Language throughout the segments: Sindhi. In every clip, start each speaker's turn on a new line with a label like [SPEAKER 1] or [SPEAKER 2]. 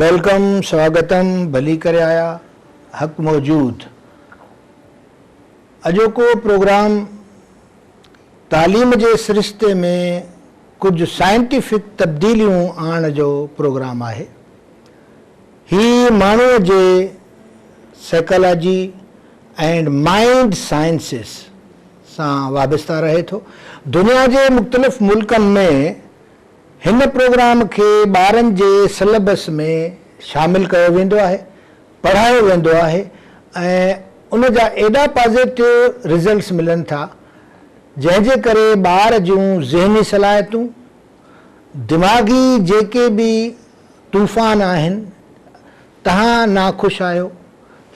[SPEAKER 1] Welcome سواگتم ڀلي ڪري آيا حق موجود اڄوڪو پروگرام تعليم جي سرشتي ۾ ڪجهه سائنٽيفڪ تبديليون آڻڻ جو پروگرام آهي. هي ماڻهوء جي سائيڪالاجي اينڊ مائينڊ سائنسز سان وابسته رهي ٿو. دنيا جي مختلف ملڪن ۾ هن پروگرام کي ٻارن جي سليبس ۾ شامل ڪيو ويندو آهي، پڙهايو ويندو آهي ۽ ان جا ايڏا پازيٽو رزلٽس ملن ٿا جنهن جي ڪري ٻار جون ذهني صلاحيتون، دماغي جيڪي به طوفان آهن، توهان ناخوش آهيو،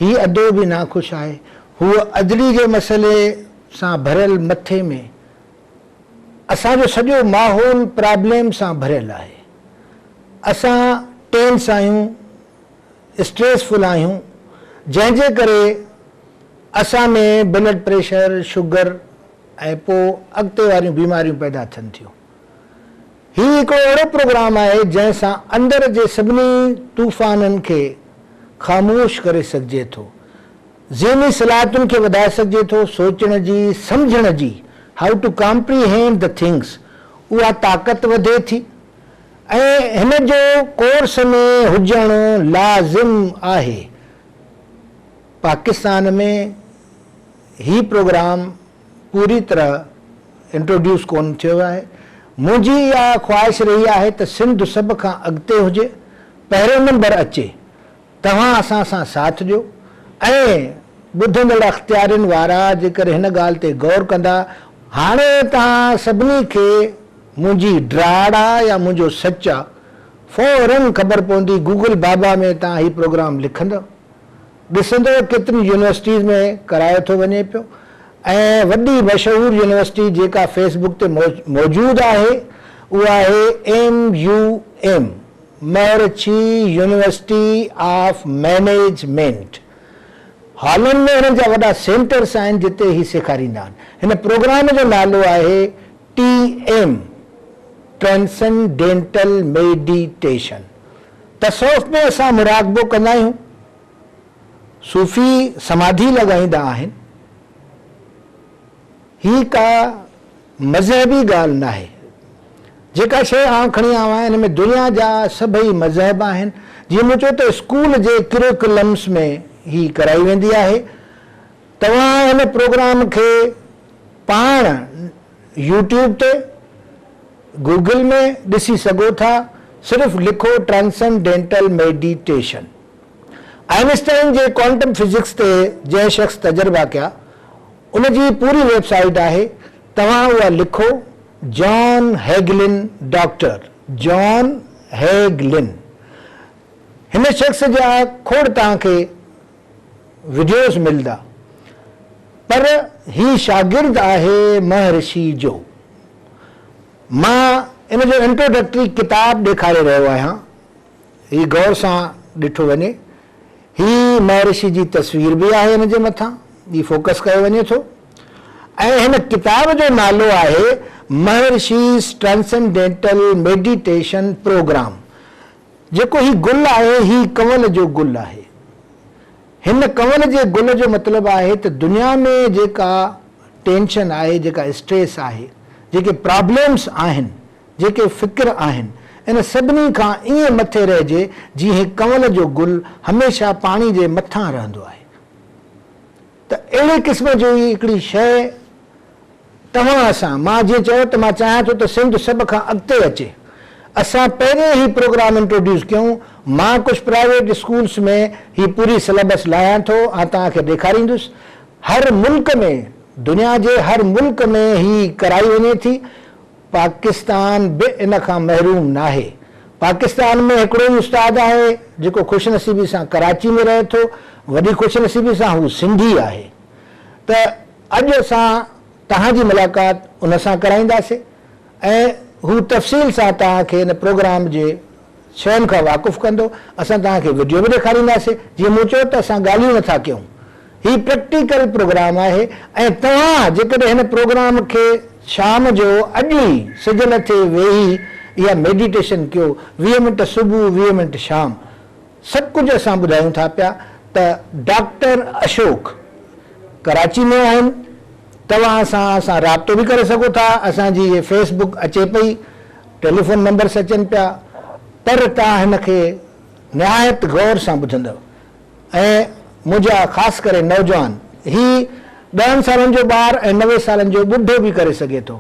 [SPEAKER 1] هي ادو به ناخوش آهي، هوء ادڙي جي مسئلي سان ڀريل مٿي ۾، اسان جو سڄو ماحول پرابليم سان ڀريل آهي، اسان ٽينس آهيون، اسٽريس فل آهيون، جنهن جي ڪري اسان ۾ بلڊ پريشر، شگر ۽ پوء اڳتي واريون بيماريون پيدا ٿين ٿيون. هي هڪڙو اهڙو پروگرام آهي جنهن سان اندر جي سڀني طوفانن کي خاموش ڪري سگهجي ٿو. ذهني صلاحيتن کي وڌائي سگهجي ٿو، سوچڻ جي، سمجهڻ جي، How to comprehend the things، اها طاقت وڌي ٿي ۽ هن جو ڪورس ۾ هجڻ لازم آهي. پاڪستان ۾ هي پروگرام پوري طرح انٽروڊيوس ڪونه ٿيو آهي. منهنجي اها خواهش رهي آهي ته سنڌ سڀ کان اڳتي هجي، پهريون نمبر اچي. توهان اسان سان ساٿ ڏيو ۽ ٻڌندڙ اختيارين وارا جيڪر هن ڳالهه تي غور ڪندا. هاڻي توهان سڀني کي منهنجي ڊراڙ آ يا منهنجو سچ آ، فورن خبر پوندي. گوگل بابا ۾ توهان هي پروگرام لکندؤ. ڏسندؤ ڪيترين يونيورسٽيز ۾ ڪرايو ٿو وڃي پيو ۽ وڏي مشهور يونيورسٽي جيڪا فيس بڪ تي موجود آهي اها آهي M U M Maharishi university of management Holland ۾ هنن جا وڏا سينٽرس آهن جتي هي سيکاريندا آهن هن پروگرام جو نالو آهي ٽي ايم ٽرانسنڊينٽل ميڊيٽيشن تصوف ۾ اسان مراقبو ڪندا آهيون، صوفي سماڌي لڳائيندا آهن، هي ڪا مذهبي ڳالهه ناهي. جيڪا شيء آئون کڻي آيو آهيان ان ۾ دنيا جا سڀئي مذهب آهن. جيئن مون چيو ته اسڪول جي ڪريڪولمس ۾ هي ڪرائي ويندي آهي. توهان هن پروگرام کي پاڻ يوٽيوب تي، گوگل ۾ ڏسي سگهو ٿا، صرف لکو ٽرانسنڊينٽل ميڊيٽيشن. آئنسٽائن جي ڪوانٽم فزڪس تي جنهن شخص تجربا ڪيا، ان جي پوري ويب سائيٽ آهي، توهان اها لکو، جان هيگلن ڊاڪٽر جان هيگلن. هن شخص جا کوڙ توهان کي وڊيوز ملدا، پر هي شاگرد آهي مهرشي جو. مان ان جو انٽروڊڪٽري ڪتاب ڏيکاري رهيو آهيان. هي غور سان ڏٺو وڃي. هي مهرشي جي تصوير به آهي ان جي مٿان هي فوڪس ڪيو وڃي ٿو ۽ هن ڪتاب جو نالو آهي مهرشيز ٽرانسنڊينٽل ميڊيٽيشن پروگرام. جيڪو هي گل آهي هي ڪنول جو گل آهي. هن ڪنول جي گل جو مطلب آهي ته دنيا ۾ جيڪا ٽينشن آهي، جيڪا اسٽريس آهي، جيڪي پرابليمس آهن، جيڪي فڪر آهن، ان سڀني کان ائين مٿي رهجي جيئن هي ڪنول جو گل هميشه پاڻي جي مٿان رهندو آهي. ته اهڙي قسم جي ئي هڪڙي شيء توهان اسان، مان جيئن چيو ته مان چاهيان ٿو ته سنڌ سڀ کان اڳتي اچي. اسان پهرين هي پروگرام انٽروڊيوس ڪيون، مان ڪجهه پرائيويٽ اسڪولس ۾ هي پوري سليبس لاهيان ٿو ۽ توهان کي ڏيکاريندس. هر ملڪ ۾ دنيا جي هر ملڪ ۾ هي ڪرائي وڃي ٿي. پاڪستان به ان کان محروم ناهي. پاڪستان ۾ هڪڙو ئي استاد آهي جيڪو خوش نصيبي سان ڪراچي ۾ رهي ٿو، وڏي خوش نصيبي سان هو سنڌي آهي ته اڄ اسان توهان جي ملاقات ان سان ڪرائينداسين ۽ هو تفصيل سان توهان کي ان پروگرام جي شين کان واقف ڪندو. اسان توهان کي وڊيو به ڏيکارينداسين. جيئن مون چيو ته اسان ڳالهيون نه ٿا ڪيون. هي پريڪٽيڪل پروگرام آهي ۽ توهان جيڪڏهن هن پروگرام کي شام جو اڄ ئي سج لٿي ويهي اها ميڊيٽيشن ڪيو، 20 منٽ صبح 20 منٽ شام. سڀ ڪجهه اسان ٻڌايون ٿا پيا ته ڊاڪٽر اشوڪ ڪراچي ۾ آهن توهان اسان سان رابطو به ڪري سگهو ٿا اسان جي هي فيس بڪ اچي پئي ٽيليفون نمبرس اچن پيا پر توهان هن کي نهايت غور سان ٻڌندؤ ۽ منهنجا خاص ڪري نوجوان هي ڏهن سالن جو ٻار ۽ 90 سالن جو ٻڍو به ڪري سگهي ٿو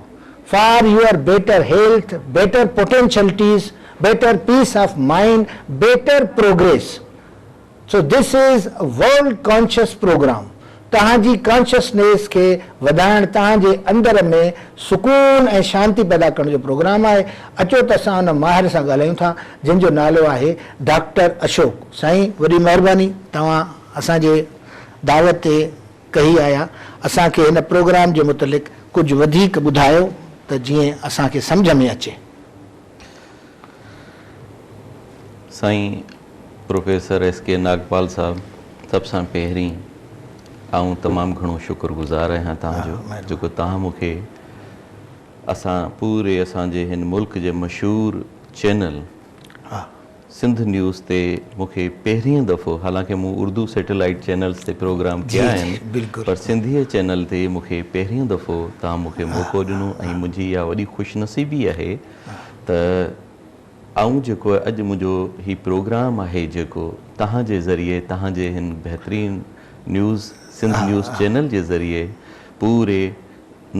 [SPEAKER 1] for your better health better potentialities better peace of mind better progress so this is world conscious programme توهان جي ڪانشسنيس کي وڌائڻ توهان جي اندر ۾ سڪون ۽ شانتي پيدا ڪرڻ جو پروگرام آهي اچو ته اسان ان ماهر سان ڳالهايون ٿا جنهن جو نالو آهي ڊاڪٽر اشوڪ سائين وڏي مهرباني توهان اسان جي دعوت تي ڪهي آيا اسان کي هن پروگرام جي متعلق ڪجهه وڌيڪ ٻڌايو ته جيئن اسان کي سمجهه ۾ اچي.
[SPEAKER 2] سائين پروفيسر ايس ڪي ناگپال صاحب سڀ سان پهرين آئون تمام گهڻو شڪر گذار آهيان توهان جو جيڪو توهان مون کي اسان پوري اسان جي هن ملڪ جي مشهور چينل سنڌ نيوز تي مون کي پهرين دفعو حالانڪه مون اردو سيٽلائيٽ چينلز تي پروگرام ڪيا آهن پر سنڌي چينل تي مون کي پهرين دفعو توهان مون کي موقعو ڏنو ۽ منهنجي اها وڏي خوش نصيبي آهي ته آئون جيڪو اڄ منهنجو هي پروگرام آهي جيڪو توهان جي ذريعي توهان جي هن بهترين نيوز سنڌ نيوز چينل جي ذريعي پوري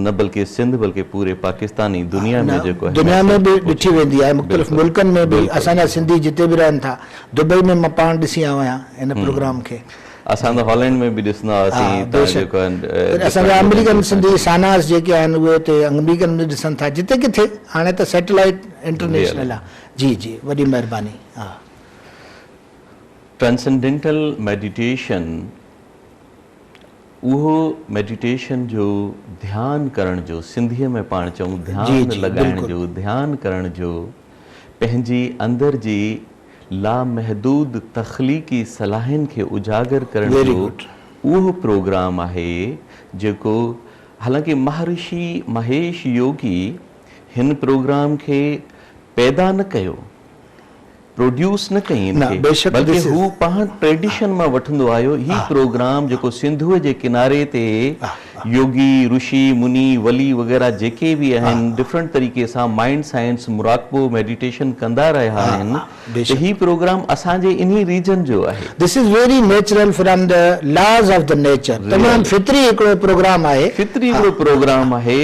[SPEAKER 2] نه بلڪه سنڌ بلڪه پوري پاڪستان ۽ دنيا ۾ جيڪو آهي
[SPEAKER 1] دنيا ۾ به ڏٺي ويندي آهي مختلف ملڪن ۾ به اسان جا سنڌي جتي به رهن ٿا دبئي ۾ مان پاڻ ڏسي آيو آهيان هن پروگرام کي.
[SPEAKER 2] اسان ته هالينڊ ۾ به ڏسندا هئاسين
[SPEAKER 1] ها بيشڪ اسان جا آمريڪن سنڌي ساناس جيڪي آهن اهي اتي آمريڪن ۾ ڏسن ٿا جتي ڪٿي هاڻي ته سيٽلائيٽ انٽرنيشنل آ جي جي وڏي مهرباني ها.
[SPEAKER 2] ٽرانسنڊينٽل ميڊيٽيشن اهو ميڊيٽيشن جو ڌيان ڪرڻ جو سنڌيء ۾ پاڻ چئون ڌيان لڳائڻ جو ڌيان ڪرڻ جو پنهنجي اندر جي لامحدود تخليقي صلاحين کي اجاگر ڪرڻ جو اهو پروگرام آهي جيڪو حالانڪه مهارشي مهيش يوگي هن پروگرام کي پيدا نه ڪيو، پروڊيوس نه ڪئي هن کي بلڪه هو پاڻ ٽريڊيشن مان وٺندو آيو هي پروگرام جيڪو سنڌوء جي ڪناري تي يوگي، رشي، مني، ولي وغيره جيڪي به آهن ڊفرنٽ طريقي سان مائنڊ سائنس، مراقبو، ميڊيٽيشن ڪندا رهيا آهن ته هي پروگرام اسان جي انهي ريجن جو آهي.
[SPEAKER 1] This is very natural from the laws of the nature تمام فطري هڪڙو پروگرام آهي.
[SPEAKER 2] فطري هڪڙو پروگرام آهي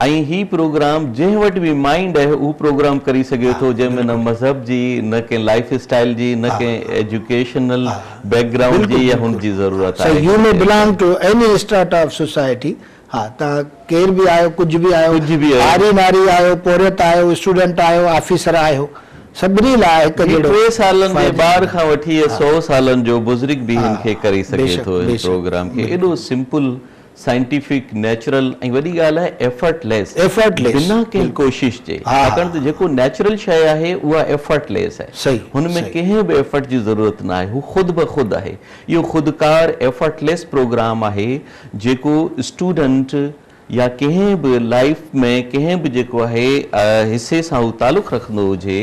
[SPEAKER 2] ۽ هي پروگرام جنهن وٽ به مائنڊ آهي اهو پروگرام ڪري سگهي ٿو جنهن ۾ نه مذهب جي نه ڪنهن لائيف اسٽائيل جي نه ڪنهن ايجوڪيشنل بيڪ گرائونڊ جي يا هن جي ضرورت آهي.
[SPEAKER 1] You may belong to any strata of society ها توهان ڪير به آهيو ڪجهه به آهيو هاري ناري آهيو پورهيت آهيو اسٽوڊنٽ آهيو آفيسر آهيو سڀني لاء هڪ جهڙو
[SPEAKER 2] هي ٽي سالن جي ٻار کان وٺي سئو سالن جو بزرگ به هن کي ڪري سگهي ٿو هن پروگرام کي ايڏو سمپل سائنٽيفڪ نيچرل ۽ وڏي ڳالهه آهي ايفرٽ ليس بنا ڪنهن ڪوشش جي ڇاڪاڻ ته جيڪو نيچرل شيء آهي اها ايفرٽ ليس آهي هن ۾ ڪنهن به ايفرٽ جي ضرورت نه آهي هو خود بخود آهي اهو خودڪار ايفرٽ ليس پروگرام آهي جيڪو اسٽوڊنٽ يا ڪنهن به لائيف ۾ ڪنهن به جيڪو آهي حصي سان هو تعلق رکندو هجي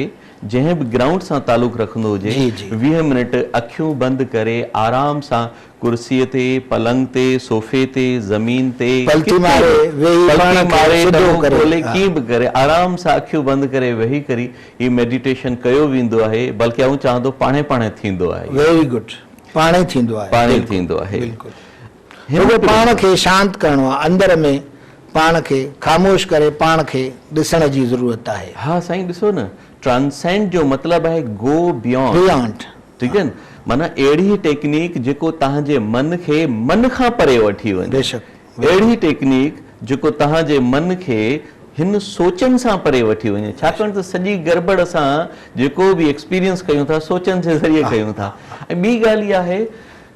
[SPEAKER 2] جنهن به گرائونڊ سان تعلق رکندو هجي 20 منٽ اکيون بند ڪري آرام سان ڪرسيء تي، پلنگ تي، صوفي تي، زمين تي،
[SPEAKER 1] پلٿي ماري ويهي پاڻ کي سڌو ڪري.
[SPEAKER 2] کولي ڪيئن به ڪري آرام سان اکيون بند ڪري ويهي ڪري هي ميڊيٽيشن ڪيو ويندو آهي بلڪه آئون چوان ٿو پاڻهي پاڻهي ٿيندو آهي.
[SPEAKER 1] ويري گڊ پاڻهي ٿيندو آهي
[SPEAKER 2] پاڻهي ٿيندو آهي.
[SPEAKER 1] بلڪل رڳو پاڻ کي شانت ڪرڻو آهي اندر ۾ پاڻ کي خاموش ڪري پاڻ کي ڏسڻ جي ضرورت آهي.
[SPEAKER 2] ها سائين ڏسو نه ٽرانسينڊ جو مطلب آهي گو بيانڊ.
[SPEAKER 1] بيانڊ.
[SPEAKER 2] ٺيڪ آهي نه معنيٰ اهڙي ٽيڪنيڪ جيڪو توهان جي من کي من کان پري وٺي وڃي.
[SPEAKER 1] بيشڪ.
[SPEAKER 2] اهڙي ٽيڪنيڪ جيڪو توهان جي من کي هن سوچن سان پري وٺي وڃي ڇاڪاڻ ته سڄي گڙٻڙ اسان جيڪو به ايڪسپيرينس ڪيون ٿا سوچن جي ذريعي ڪيون ٿا ۽ ٻي ڳالهه اها آهي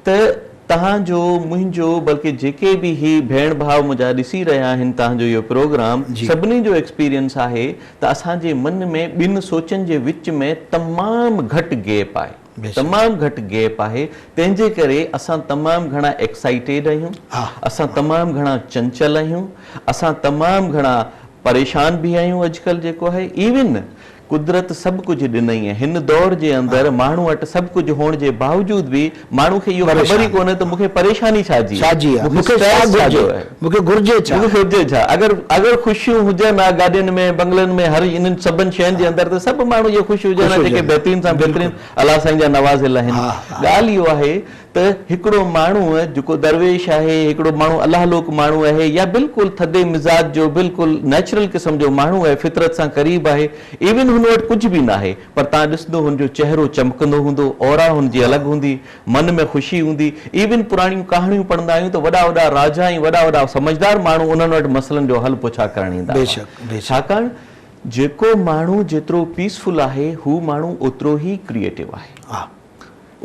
[SPEAKER 2] ته توهان جو منهنجو بلڪه جيڪي به هي ڀيڻ ڀاء منهنجا ڏسي رهيا آهن توهان جو اهو پروگرام سڀني جو ايڪسپيرينس آهي ته اسان جي من ۾ ٻن سوچن جي وچ ۾ تمام گهٽ گيپ آهي تمام گهٽ گيپ آهي تنهن جي ڪري اسان تمام گهڻا ايڪسائيٽيڊ آهيون اسان تمام گهڻا چنچل آهيون اسان تمام گهڻا پريشان به آهيون اڄڪلهه جيڪو آهي ايون قدرت سڀ ڪجهه ڏنئي ۽ هن دور جي اندر ماڻهو وٽ سڀ ڪجهه هئڻ جي باوجود به ماڻهو کي اهو خبر ئي ڪونهي ته مون کي پريشاني ڇا جي آهي، مون کي اسٽريس ڇا جو آهي، مون کي گهرجي ڇا؟ مون کي گهرجي ڇا؟ اگر اگر خوشيون هجن ها گاڏين ۾ بنگلن ۾ هر انهن سڀن شين جي اندر ته سڀ ماڻهو اهي خوش هجن ها جيڪي بهترين سان بهترين الله سائين جا نوازيل آهن. ڳالهه اهو آهي ته هڪڙو ماڻهو جيڪو درويش آهي، هڪڙو ماڻهو الله لوڪ ماڻهو آهي يا بلڪل ٿڌي مزاج جو بلڪل نيچرل قسم جو ماڻهو آهي، فطرت سان قريب آهي، ايون هن وٽ ڪجهه به ناهي پر توهان ڏسندو هن جو چهرو چمڪندو هوندو، اورا هن جي الڳ هوندي، من ۾ خوشي هوندي، ايون پراڻيون ڪهاڻيون پڙهندا آهيون ته وڏا وڏا راجا ۽ وڏا وڏا سمجهدار ماڻهو انهن وٽ مسئلن جو حل پڇا ڪرڻ ايندا هئا. ڇاڪاڻ جيڪو ماڻهو جيترو پيسفل آهي هو ماڻهو اوترو ئي ڪريئيٽو آهي.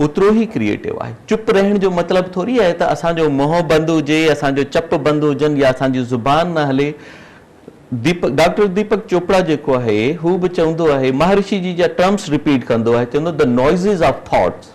[SPEAKER 2] اوترو ئي ڪريئيٽو آهي. چپ رهڻ جو مطلب ٿوري آهي ته اسان جو منهن بند هجي، اسان جو چپ بند هجن يا اسان جي زبان نه هلي. ديپڪ ڊاڪٽر ديپڪ چوپڙا جيڪو آهي هو به چوندو آهي مهارشي جي جا ٽرمس رپيٽ ڪندو آهي چوندو the noises of thoughts.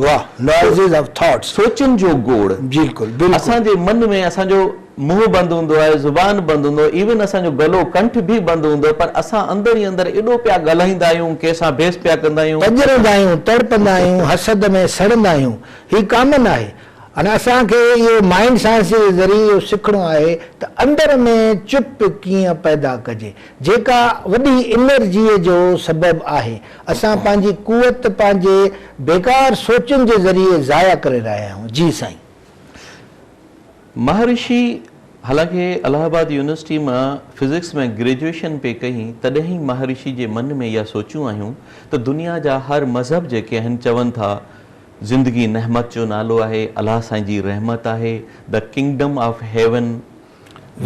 [SPEAKER 1] واه noises of thoughts.
[SPEAKER 2] سوچن جو گوڙ.
[SPEAKER 1] بلڪل بلڪل.
[SPEAKER 2] اسان جي من ۾ اسان جو منهن بند هوندو آهي، زبان بند هوندو آهي، ايون اسان جو گلو، ڪنٺ به بند هوندو آهي پر اسان اندر ئي اندر ايڏو پيا ڳالهائيندا آهيون، ڪنهن سان بحث پيا ڪندا آهيون.
[SPEAKER 1] پڄرندا آهيون، تڙپندا آهيون، حسد ۾ سڙندا آهيون. هي ڪامن آهي. هاڻي اسان کي اهو مائنڊ سائنس جي ذريعي اهو سکڻو آهي ته اندر ۾ چپ ڪيئن پيدا ڪجي، جيڪا وڏي انرجيء جو سبب آهي. اسان پنهنجي قوت پنهنجي بيڪار سوچن جي ذريعي ضايع ڪري رهيا آهيون. جي سائين.
[SPEAKER 2] مهارشي حالانڪه الهه آباد يونيورسٽي مان فزڪس ۾ گريجوئيشن پئي ڪئي تڏهن ئي مهارشي جي من ۾ اها سوچون آيون ته دنيا جا هر مذهب جيڪي آهن چون ٿا زندگي نعمت جو نالو آهي الله سائين جي رحمت آهي The Kingdom of Heaven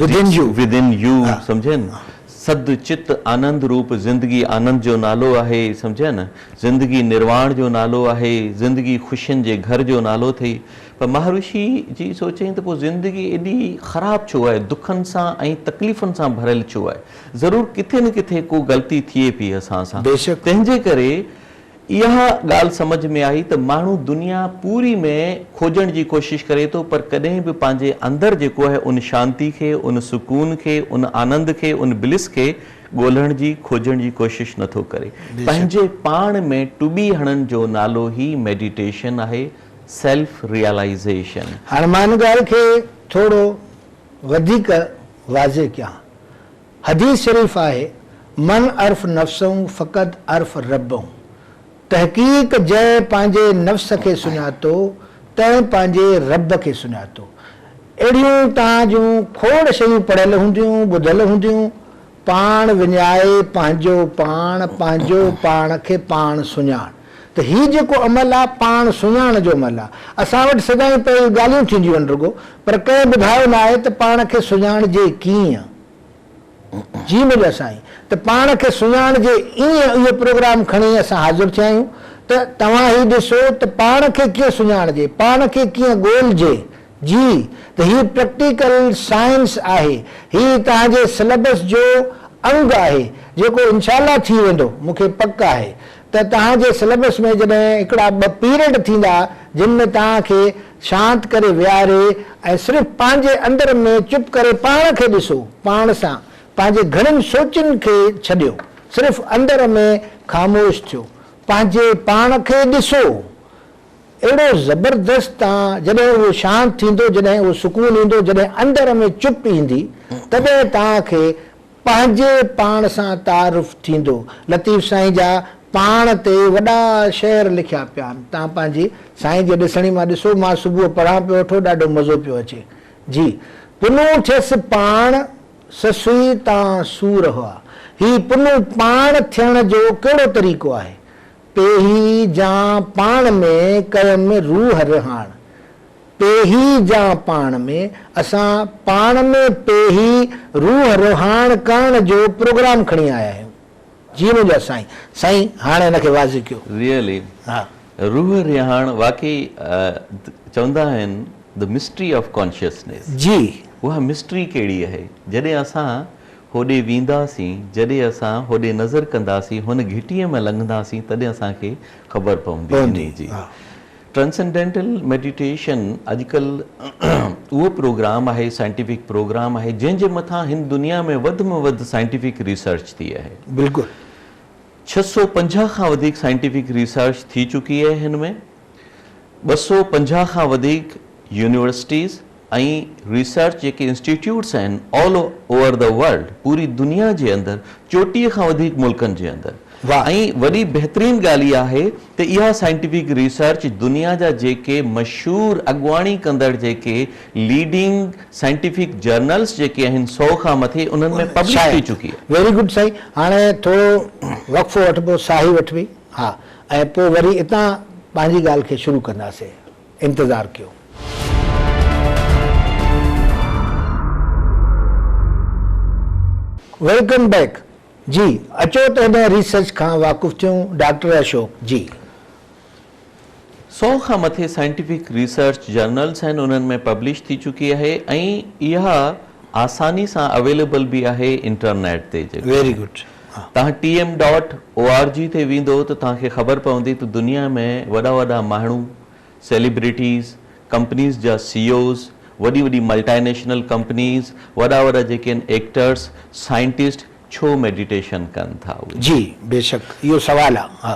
[SPEAKER 1] Within You
[SPEAKER 2] Within You سمجهين سد چت آنند روپ زندگي آنند جو نالو آهي سمجهين زندگي نرواڻ جو نالو آهي زندگي خوشين جي گهر جو نالو اٿئي پر مهارشي جي سوچيائين ته پوء زندگي ايڏي خراب ڇو آهي، دکن سان ۽ تڪليفن سان ڀريل ڇو آهي؟ ضرور ڪٿي نه ڪٿي ڪو غلطي ٿئي پئي اسان سان.
[SPEAKER 1] بيشڪ.
[SPEAKER 2] تنهن جي ڪري اها ڳالهه سمجهه ۾ آئي ته ماڻهو دنيا پوري ۾ کوجڻ جي ڪوشش ڪري ٿو پر ڪڏهن به پنهنجي اندر جيڪو آهي ان شانتي کي، ان سڪون کي، ان آنند کي، ان بلس کي ڳولڻ جي، کوجڻ جي ڪوشش نه ٿو ڪري. پنهنجي پاڻ ۾ ٽٻي هڻڻ جو نالو ئي ميڊيٽيشن آهي. Self realization.
[SPEAKER 1] هاڻ مان ان ڳالهه کي ٿورو وڌيڪ واضح ڪيان. حديث شريف آهي، من عرف نفسه فقد عرف ربه تحقيق جنهن پنهنجي نفس کي سڃاتو تنهن پنهنجي رب کي سڃاتو. اهڙيون توهان جون کوڙ شيون پڙهيل هونديون، ٻڌل هونديون، پاڻ وڃائي پنهنجو پاڻ، پنهنجو پاڻ کي پاڻ سڃاڻ. ته هي جيڪو عمل آ پاڻ سڃاڻ جو عمل آ. اسان وٽ سدائين پئي ڳالهيون ٿينديون آهن رڳو پر ڪنهن ٻڌايو نه آهي ته پاڻ کي سڃاڻجي ڪيئن؟ جي منهنجا سائين ته پاڻ کي سڃاڻجي ايئن اهو پروگرام کڻي اسان حاضر ٿيا آهيون ته توهان هي ڏسو ته پاڻ کي ڪيئن سڃاڻجي پاڻ کي ڪيئن ڳولجي جي ته هي پريڪٽيڪل سائنس آهي، هي توهان جي سليبس جو انگ آهي جيڪو انشاء الله ٿي ويندو، مون کي پڪ آهي ته توهان جي سليبس ۾ جڏهن هڪڙا ٻه پيريڊ ٿيندا جن ۾ توهان کي شانت ڪري ويهاري ۽ صرف پنهنجي اندر ۾ چپ ڪري پاڻ کي ڏسو، پاڻ سان پنهنجي گهڻين سوچن کي ڇڏيو، صرف اندر ۾ خاموش ٿيو، پنهنجي پاڻ کي ڏسو. اهڙو زبردست تان جڏهن اهو شانت ٿيندو، جڏهن اهو سڪون ايندو، جڏهن اندر ۾ چپ ايندي، تڏهن توهان کي پنهنجي پاڻ سان تعارف ٿيندو. لطيف سائين جا پاڻ تي وڏا شعر لکيا پيا آهن. توهان پنهنجي سائين جي ڏسڻي مان ڏسو، مان صبح پڙهان پيو وٺو، ڏاڍو مزو پيو اچي. جي پنهون ٿيس پاڻ، سسئي تان سور هئا. هي پنهون پاڻ ٿيڻ جو ڪهڙو طريقو آهي؟ پيهي جان پاڻ ۾ ڪيم روح رهاڻ. پيهي جان پاڻ ۾، اسان پاڻ ۾ پيهي روح رهاڻ ڪرڻ جو پروگرام کڻي آيا آهيون. جي منهنجا سائين. سائين هاڻ هن کي واضح ڪيو.
[SPEAKER 2] Really
[SPEAKER 1] ها.
[SPEAKER 2] روح رهاڻ واقعي چوندا آهن The Mystery of Consciousness.
[SPEAKER 1] جي.
[SPEAKER 2] اها مسٽري ڪهڙي آهي؟ جڏهن اسان هوڏي وينداسين، جڏهن اسان هوڏي نظر ڪنداسين، هن گهٽيء مان لنگهنداسين، تڏهن اسان کي خبر پوندي انهيء جي. ٽرانسنڊينٽل ميڊيٽيشن اڄڪلهه اهو پروگرام آهي، سائنٽيفڪ پروگرام آهي، جنهن جي مٿان هن دنيا ۾ وڌ ۾ وڌ سائنٽيفڪ ريسرچ ٿي آهي.
[SPEAKER 1] بلڪل.
[SPEAKER 2] 650 کان وڌيڪ سائنٽيفڪ ريسرچ ٿي چڪي آهي هن ۾ 250 کان وڌيڪ يونيورسٽيز ۽ ريسرچ جيڪي انسٽيٽيوٽس آهن آل اوور the world پوري دنيا جي اندر 34 کان وڌيڪ ملڪن جي اندر ۽ وڏي بهترين ڳالهه اها آهي ته اها سائنٽيفڪ ريسرچ دنيا جا جيڪي مشهور اڳواڻي ڪندڙ جيڪي ليڊنگ سائنٽيفڪ جرنلس جيڪي آهن سئو کان مٿي انهن ۾ پبلش ٿي چڪي آهي.
[SPEAKER 1] ويري گڊ سائين هاڻي ٿورو وقفو وٺبو ساهي وٺبي ها ۽ پوء وري اتان پنهنجي ڳالهه کي شروع ڪنداسي انتظار ڪيو. Welcome back جي اچو ته هن ريسرچ کان واقف ٿيون ڊاڪٽر اشوڪ جي.
[SPEAKER 2] سئو کان مٿي سائنٽيفڪ ريسرچ جرنلز آهن انهن ۾ پبلش ٿي چڪي آهي ۽ اها آساني سان اويليبل به آهي انٽرنيٽ تي جيڪو
[SPEAKER 1] ويري گڊ
[SPEAKER 2] توهان T M dot O R G تي ويندو ته توهان کي خبر پوندي ته دنيا ۾ وڏا وڏا ماڻهو سيليبرٽيز ڪمپنيز جا سي اوز وڏي وڏي ملٽائنيشنل ڪمپنيز وڏا وڏا جيڪي آهن ايڪٽرس سائنٽسٽ ڇو ميڊيٽيشن ڪن ٿا اهي.
[SPEAKER 1] جي بيشڪ اهو سوال آ ها.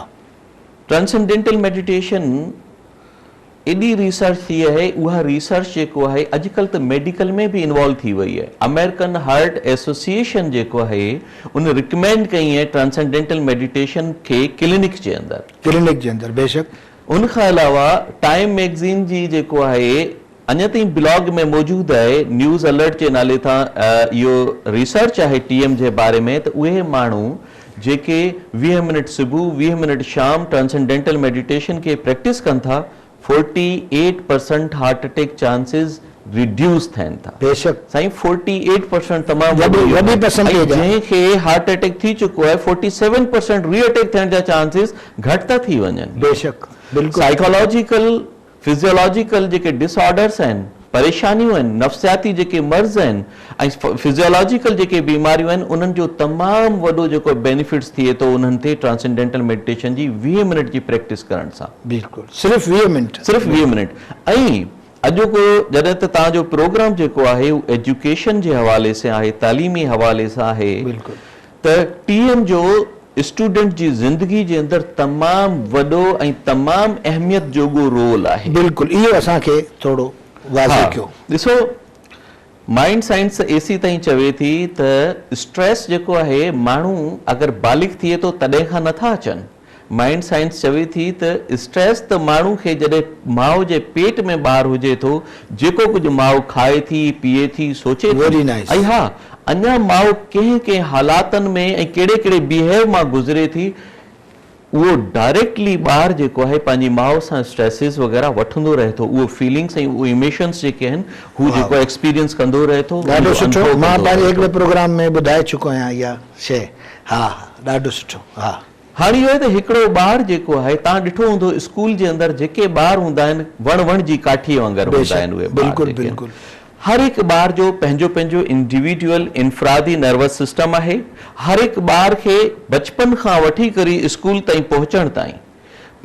[SPEAKER 2] ٽرانسنڊينٽل ميڊيٽيشن ايڏي ريسرچ ٿي آهي اها ريسرچ جيڪو آهي اڄڪلهه ته ميڊيڪل ۾ به انوالو ٿي وئي آهي آمريڪن هارٽ ايسوسيئيشن جيڪو آهي ان رڪمينڊ ڪئي آهي ٽرانسنڊينٽل ميڊيٽيشن کي ڪلينڪ جي اندر.
[SPEAKER 1] ڪلينڪ جي اندر بيشڪ.
[SPEAKER 2] ان کان علاوه ٽائيم ميگزين جي جيڪو آهي اڃا تائين بلاگ ۾ موجود آهي نيوز الرٽ جي نالي تان اهو ريسرچ آهي ٽي ايم جي باري ۾ ته اهي ماڻهو جيڪي 20 منٽ صبح 20 منٽ شام ٽرانسنڊينٽل ميڊيٽيشن کي پريڪٽس ڪن ٿا forty eight percent heart attack chances reduce ٿين ٿا.
[SPEAKER 1] بيشڪ.
[SPEAKER 2] سائين فورٽي ايٽ پرسنٽ تمام وڏو
[SPEAKER 1] وڏي پرسنٽيج آهي.
[SPEAKER 2] جنهن کي هارٽ اٽيڪ ٿي چڪو آهي فورٽي سيون پرسنٽ ري اٽيڪ ٿيڻ جا چانسز گهٽ ٿا ٿي وڃن.
[SPEAKER 1] بيشڪ بلڪل.
[SPEAKER 2] سائيڪالاجيڪل فزيولاجيڪل جيڪي ڊس آرڊرس آهن، پريشانيون آهن، نفسياتي جيڪي مرض آهن ۽ فزيولاجيڪل جيڪي بيماريون آهن انهن جو تمام وڏو جيڪو بينيفٽس ٿئي ٿو انهن تي ٽرانسنڊينٽل ميڊيٽيشن جي 20 منٽ جي پريڪٽس ڪرڻ سان.
[SPEAKER 1] بلڪل صرف 20 منٽ.
[SPEAKER 2] صرف 20 منٽ ۽ اڄوڪو جڏهن ته توهان جو پروگرام جيڪو آهي اهو ايجوڪيشن جي حوالي سان آهي تعليمي حوالي سان آهي
[SPEAKER 1] بلڪل.
[SPEAKER 2] ته ٽي ايم جو اسٽوڊنٽ جي زندگي جي اندر تمام وڏو ۽ تمام اهميت جوڳو رول آهي.
[SPEAKER 1] بلڪل اهو اسان کي ٿورو واضح ڪيو.
[SPEAKER 2] ڏسو مائنڊ سائنس ايسي تائين چوي ٿي ته اسٽريس جيڪو آهي ماڻهو اگر بالغ ٿئي ٿو تڏهن کان نٿا اچن. مائنڊ سائنس چوي ٿي ته اسٽريس ته ماڻهو کي جڏهن ماء جي پيٽ ۾ ٻار هجي ٿو جيڪو ڪجهه ماء کائي ٿي پيئي ٿي سوچي ٿي
[SPEAKER 1] Very nice.
[SPEAKER 2] ۽ ها اڃا ماء ڪنهن ڪنهن حالاتن ۾ ۽ ڪهڙي ڪهڙي بيهيو مان گذري ٿي اهو ڊائريڪٽلي ٻار جيڪو آهي پنهنجي ماء سان اسٽريسز وغيره وٺندو رهي ٿو اهو فيلنگس ۽ اهو ايموشنس جيڪي آهن هو جيڪو آهي ايڪسپيرينس ڪندو رهي ٿو ان
[SPEAKER 1] ڏاڍو
[SPEAKER 2] جو
[SPEAKER 1] سٺو
[SPEAKER 2] انڀو
[SPEAKER 1] مان
[SPEAKER 2] ڪندو
[SPEAKER 1] پنهنجي
[SPEAKER 2] رهي
[SPEAKER 1] هڪڙي
[SPEAKER 2] ٿو.
[SPEAKER 1] پروگرام ۾ ٻڌائي چڪو آهيان اها شيء ها ها ڏاڍو سٺو ها.
[SPEAKER 2] هاڻي اهو آهي ته هڪڙو ٻار جيڪو آهي توهان ڏٺو هوندو اسڪول جي اندر جيڪي ٻار هوندا آهن وڻ وڻ جي ڪاٺيء وانگر هوندا آهن اهي ٻار جيڪي آهن هر هڪ ٻار جو پنهنجو پنهنجو انڊيويڊيول انفرادي نروس سسٽم آهي هر هڪ ٻار کي بچپن کان وٺي ڪري اسڪول تائين پهچڻ تائين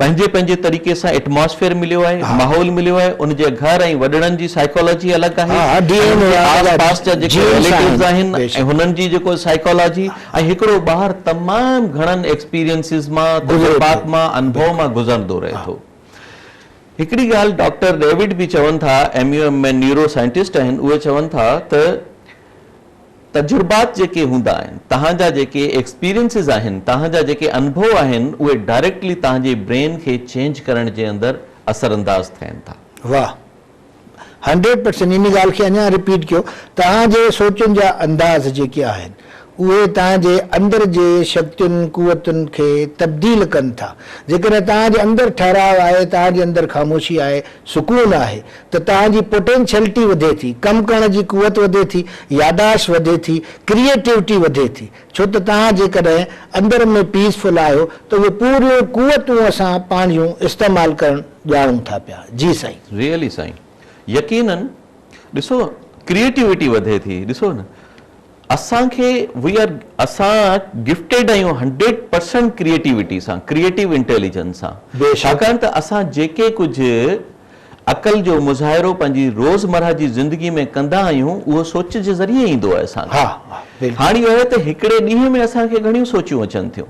[SPEAKER 2] پنهنجي پنهنجي طريقي سان ايٽماسفيئر مليو آهي، ماحول مليو آهي، ان جي گهر ۽ وڏڙن جي سائيڪالاجي الڳ آهي ۽ ان جي آس پاس جا جيڪي رليٽوز آهن ۽ هنن جي جيڪو سائيڪالاجي ۽ هڪڙو ٻار تمام گهڻن ايڪسپيرينسز مان، تجربات مان، انڀو مان گذرندو رهي ٿو. هڪڙي ڳالهه ڊاڪٽر ڊيوڊ به چون ٿا، M U M ۾ neuroscientist آهن، اهي چون ٿا ته تجربات جيڪي هوندا آهن، توهان جا جيڪي ايڪسپيرينسز آهن، توهان جا جيڪي انڀو آهن، اهي ڊائريڪٽلي توهان جي برين کي چينج ڪرڻ جي اندر اثر انداز ٿين ٿا.
[SPEAKER 1] واھ هنڊريڊ پرسنٽ ان ڳالھ کي اڃا رپيٽ ڪيو توهان جي سوچن جا انداز جيڪي آهن اهي توهان جي اندر جي شڪتين قوتن کي تبديل ڪن ٿا جيڪڏهن توهان جي اندر ٺهراء آهي توهان جي اندر خاموشي آهي سڪون آهي ته توهان جي پوٽينشلٽي وڌي ٿي، ڪم ڪرڻ جي قوت وڌي ٿي، ياداشت وڌي ٿي، ڪريئيٽوٽي وڌي ٿي، ڇو ته توهان جيڪڏهن اندر ۾ پيس فل آهيو ته اهي پوريون قوتون اسان پنهنجون استعمال ڪرڻ ڄاڻون ٿا پيا. جي سائين.
[SPEAKER 2] ريئلي سائين يقينن ڏسو ڪريئيٽوٽي وڌي ٿي ڏسو نه اسان کي وي آر اسان گفٽيڊ آهيون هنڊريڊ پرسنٽ ڪريئيٽوٽي سان ڪريئيٽو انٽيليجنس سان ڇاڪاڻ ته اسان جيڪي ڪجهه عقل جو مظاهرو پنهنجي روزمرهه جي زندگي ۾ ڪندا آهيون اهو سوچ جي ذريعي ايندو آهي اسان کي. هاڻي اهو آهي ته هڪڙي ڏينهن ۾ اسان کي گهڻيون سوچون اچن ٿيون.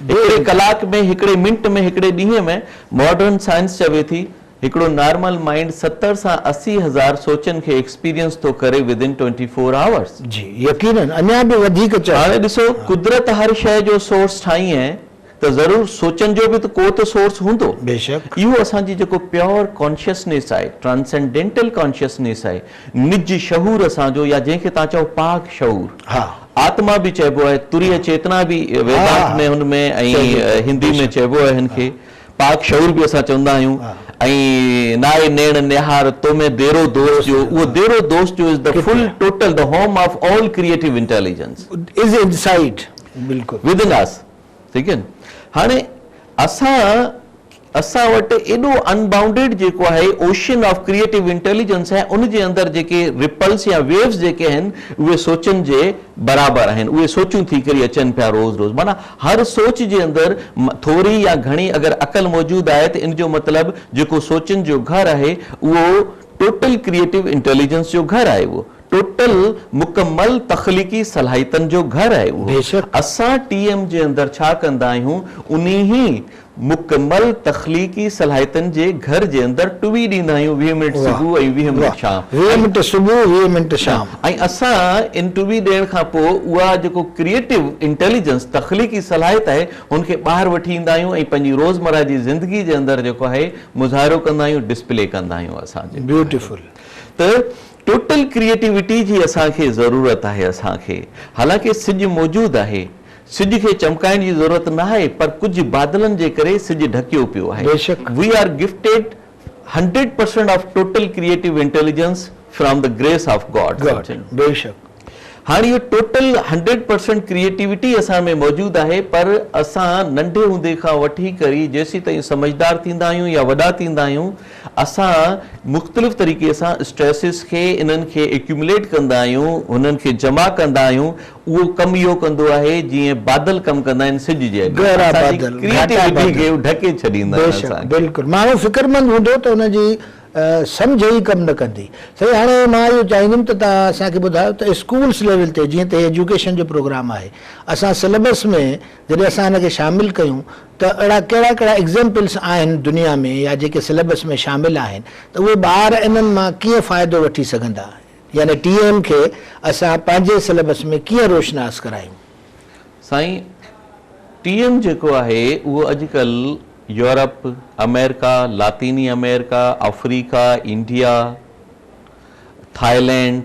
[SPEAKER 2] هڪڙي ڪلاڪ ۾، هڪڙي منٽ ۾، هڪڙي ڏينهن ۾، ماڊرن سائنس چوي ٿي، هڪڙو نارمل مائينڊ 70 سان 80 هزار سوچن کي ايڪسپيرينس ٿو ڪري ود ان 24 آورس.
[SPEAKER 1] جي يقينن اڃا به وڌيڪ چئو.
[SPEAKER 2] هاڻي ڏسو قدرت هر شيء جو سورس ٺاهي ۽ ته ضرور سوچن جو به ته ڪو ته سورس هوندو.
[SPEAKER 1] بيشڪ.
[SPEAKER 2] اهو اسان جي جيڪو پيور ڪانشسنيس آهي، ٽرانسينڊينٽل ڪانشسنيس آهي، نج شعور اسان جو يا جنهن کي توهان چئو پاڪ شعور.
[SPEAKER 1] ها.
[SPEAKER 2] آتما به چئبو آهي، تريه چيتنا به ويدانت ۾ هن ۾ ۽ هندي ۾ چئبو آهي هن کي. پاڪ شعور به اسان چوندا آهيون ۽ نائي نيڻ نهار تو ۾ ديرو دوست جو اهو ديرو دوست جو از the full total the home of all creative intelligence.
[SPEAKER 1] Is inside بلڪل.
[SPEAKER 2] ود ان اس ٺيڪ آهي هاڻي اسان اسان وٽ ايڏو ان بائونڊيڊ جيڪو آهي اوشن آف ڪريئيٽو انٽيليجنس آهي ان جي اندر جيڪي رپلس يا ويوز جيڪي آهن اهي سوچن جي برابر آهن اهي سوچون ٿي ڪري اچن پيا روز روز معنيٰ هر سوچ جي اندر ٿوري يا گهڻي اگر عقل موجود آهي ته ان جو مطلب جيڪو سوچن جو گهر آهي اهو ٽوٽل ڪريئيٽو انٽيليجنس جو گهر آهي اهو ٽوٽل مڪمل تخليقي صلاحيتن جو گهر آهي اهو.
[SPEAKER 1] بيشڪ.
[SPEAKER 2] اسان ٽي ايم جي اندر ڇا ڪندا آهيون انهي مڪمل تخليقي صلاحيتن جي گهر جي اندر ٽوي ڏيندا آهيون 20 منٽ
[SPEAKER 1] واهه
[SPEAKER 2] صبح ۽ 20
[SPEAKER 1] واهه
[SPEAKER 2] منٽ شام
[SPEAKER 1] 20
[SPEAKER 2] ۽
[SPEAKER 1] منٽ صبح 20 منٽ شام.
[SPEAKER 2] ۽ اسان ان ٽوي ڏيڻ کان پوء اها جيڪو ڪريئيٽو انٽيليجنس تخليقي صلاحيت آهي هن کي ٻاهر وٺي ايندا آهيون ۽ پنهنجي روزمره جي زندگي جي اندر جيڪو آهي مظاهرو ڪندا آهيون ڊسپلي ڪندا آهيون اسان جيڪو آهي
[SPEAKER 1] بيوٽيفل.
[SPEAKER 2] ته ٽوٽل ڪريئيٽوٽي جي اسان کي ضرورت آهي اسان کي حالانڪه سج موجود آهي سج کي چمڪائڻ جي ضرورت نه آهي پر ڪجهه بادلن جي ڪري سج ڍڪيو پيو آهي.
[SPEAKER 1] بيشڪ.
[SPEAKER 2] We are gifted 100% of total creative intelligence from the grace of God.
[SPEAKER 1] God بيشڪ.
[SPEAKER 2] هاڻي اهو ٽوٽل 100% ڪريئيٽوٽي اسان ۾ موجود آهي پر اسان ننڍي هوندي کان وٺي ڪري جيسيتائين سمجهدار ٿيندا آهيون يا وڏا ٿيندا آهيون اسان مختلف طريقي سان اسٽريسز کي انهن کي ايڪيومليٽ ڪندا آهيون انهن کي جمع ڪندا آهيون اهو ڪم اهو ڪندو آهي جيئن بادل ڪم ڪندا آهن سج جي اڳيان
[SPEAKER 1] گهرا
[SPEAKER 2] اسان جي
[SPEAKER 1] بادل، گهاٽا
[SPEAKER 2] ڪريئيٽوٽي
[SPEAKER 1] بادل.
[SPEAKER 2] کي ڍڪي ڇڏيندا آهن
[SPEAKER 1] بيشڪ
[SPEAKER 2] اسان کي.
[SPEAKER 1] بلڪل ماڻهو فڪرمند هوندو ته ان جي سمجهه ئي ڪم نه ڪندي. سائين هاڻي مان اهو چاهيندم ته توهان اسان کي ٻڌايو ته اسڪولس ليول تي جيئن ته هي ايجوڪيشن جو پروگرام آهي اسان سليبس ۾ جڏهن اسان هن کي شامل ڪيون ته اهڙا ڪهڙا ڪهڙا ايگزيمپلس آهن دنيا ۾ يا جيڪي سليبس ۾ شامل آهن ته اهي ٻار انهن مان ڪيئن فائدو وٺي سگهندا يعني ٽي ايم کي اسان پنهنجي سليبس ۾ ڪيئن روشناس ڪرايون؟
[SPEAKER 2] سائين ٽي ايم جيڪو آهي اهو اڄڪلهه يورپ، آمريڪا، لاطيني آمريڪا، آفريڪا، انڊيا، ٿائلينڊ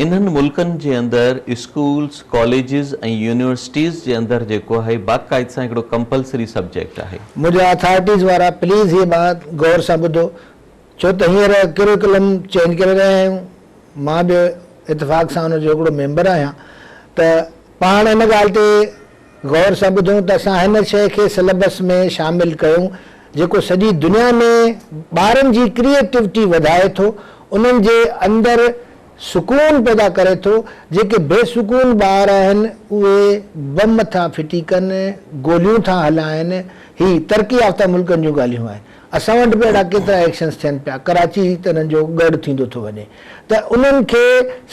[SPEAKER 2] انهن ملڪن جي اندر اسڪولس، ڪاليجز ۽ يونيورسٽيز جي اندر جيڪو آهي باقاعد سان هڪڙو ڪمپلسري سبجيڪٽ آهي.
[SPEAKER 1] منهنجا اٿارٽيز وارا پليز هي بات غور سان ٻڌو ڇو ته هينئر ڪريڪولم چينج ڪري رهيا آهيون، مان به اتفاق سان ان جو هڪڙو ميمبر آهيان ته پاڻ ان ڳالهه تي غور سان ٻڌون ته اسان هن شيء کي سليبس ۾ شامل ڪيون جيڪو سڄي دنيا ۾ ٻارن جي ڪريئيٽوٽي وڌائي ٿو، انهن جي اندر سڪون پيدا ڪري ٿو، جيڪي بي سڪون ٻار آهن اهي بم ٿا ڦٽي ڪن، گوليون ٿا هلائن، هي ترقي يافته ملڪن جون ڳالهيون آهن. اسان وٽ به اهڙا ڪيترا ايڪشنز ٿين پيا، ڪراچي ته انهن جو ڳڙهه ٿيندو ٿو وڃي ته انهن کي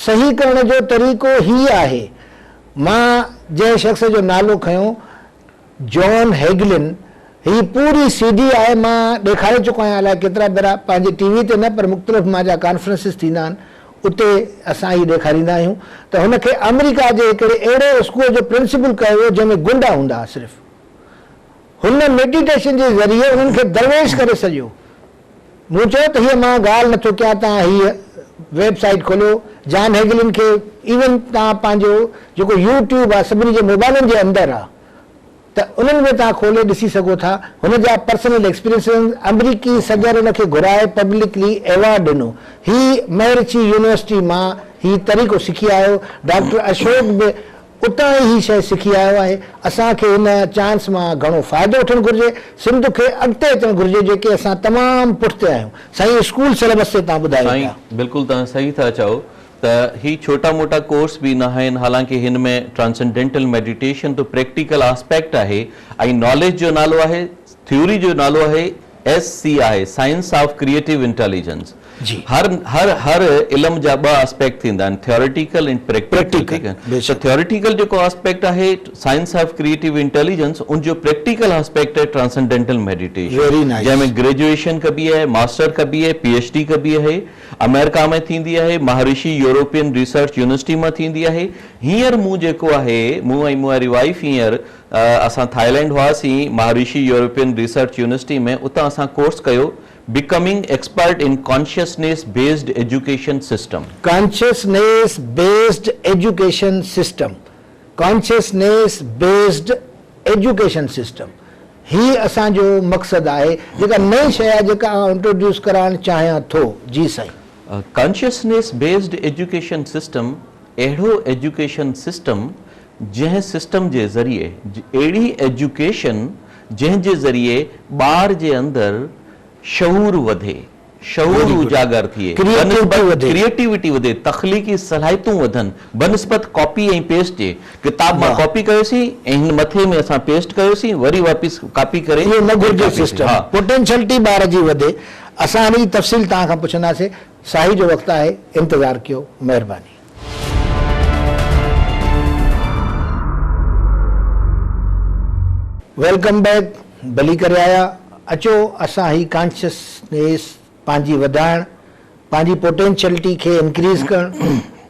[SPEAKER 1] صحيح ڪرڻ جو طريقو هي آهي. مان جنهن شخص جو نالو کنيو جان هيگلن هي پوري سي ڊي آهي مان ڏيکاري چڪو آهيان الائي ڪيترا ڀيرا پنهنجي ٽي وي تي نه پر مختلف مان جا ڪانفرنسز ٿيندا آهن اتي اسان هي ڏيکاريندا آهيون ته هن کي آمريڪا جي هڪڙي اهڙي اسڪول جو پرنسپل ڪيو ويو جنهن ۾ گنڊا هوندا هئا صرف هن ميڊيٽيشن جي ذريعي انهن کي درويش ڪري سڏيو. مون چيو ته هيء مان ڳالهه نٿو ڪيان توهان هيء ويب سائيٽ کوليو جان هيگلن کي ايون توهان پنهنجو جيڪو يو ٽيوب آهي سڀني جي موبائلن جي اندر آهي ته انهن ۾ توهان کولي ڏسي سگهو ٿا هن جا پرسنل ايڪسپيرينسز آمريڪي صدر ان کي گهرائي پبلڪلي ايوارڊ ڏنو هي مهرشي يونيورسٽي مان هي طريقو سکي آيو ڊاڪٽر اشوڪ به اتان ئي هي شيء سکي آيو آهي. اسان کي هن چانس مان گهڻو فائدو وٺڻ گهرجي. سنڌ کي اڳتي اچڻ گهرجي جيڪي اسان تمام پٺتي آهيون. سائين اسڪول سليبس تي توهان ٻڌايو
[SPEAKER 2] سائين
[SPEAKER 1] پيا.
[SPEAKER 2] بلڪل توهان صحيح ٿا چئو ته هي ڇوٽا موٽا ڪورس به نه آهن حالانڪه هن ۾ ٽرانسنڊينٽل ميڊيٽيشن ته پريڪٽيڪل آسپيڪٽ آهي ۽ ناليج جو نالو آهي ٿيوري جو نالو آهي ايس سي آهي سائنس آف ڪريئيٽو انٽيليجنس.
[SPEAKER 1] جي.
[SPEAKER 2] هر هر هر علم جا ٻه آسپيڪٽ ٿيندا آهن ٿيوريٽيڪل ۽ پريڪٽيڪل ٺيڪ آهي ته ٿيوريٽيڪل جيڪو آسپيڪٽ آهي سائنس آف ڪريئيٽو انٽيليجنس ان جو پريڪٽيڪل آسپيڪٽ آهي ٽرانسنڊينٽل ميڊيٽيشن جنهن ۾ گريجوئيشن ڪبي آهي ماسٽر ڪبي آهي پي ايڇ ڊي ڪبي آهي آمريڪا ۾ ٿيندي آهي مهارشي يورپين ريسرچ يونيورسٽي مان ٿيندي آهي هينئر مون جيڪو آهي مون ۽ مون واري وائيف هينئر اسان ٿائيلينڊ هئاسين مهارشي يورپين ريسرچ يونيورسٽي ۾ اتان اسان ڪورس ڪيو Becoming Expert in Consciousness Based Education System.
[SPEAKER 1] Consciousness Based Education System, Consciousness Based Education System، هي اسان جو مقصد آهي جيڪا نئين شيء آهي جيڪا آئون انٽروڊيوس ڪرائڻ چاهيان ٿو. جي سائين.
[SPEAKER 2] Consciousness Based Education System اهڙو ايجوڪيشن سسٽم جنهن سسٽم جي ذريعي اهڙي ايجوڪيشن جنهن جي ذريعي ٻار جي اندر شعور وڌي، شعور اجاگر ٿئي، بنسبت ڪريئيٽوٽي وڌي، تخليقي صلاحيتون وڌن، بنسبت ڪاپي ۽ پيسٽ جي، ڪتاب مان ڪاپي ڪيوسين ۽ هن مٿي ۾ اسان پيسٽ ڪيوسين وري واپس ڪاپي ڪري
[SPEAKER 1] اهو نه گهرجي سسٽم پوٽينشلٽي ٻار جي وڌي، اسان هن جي تفصيل توهان کان پڇنداسين، ساهي جو وقت آهي، انتظار ڪيو، مهرباني. Welcome back ڀلي ڪري آيا اچو اسان هي ڪانشسنيس پنهنجي وڌائڻ پنهنجي پوٽينشلٽي کي انڪريز ڪرڻ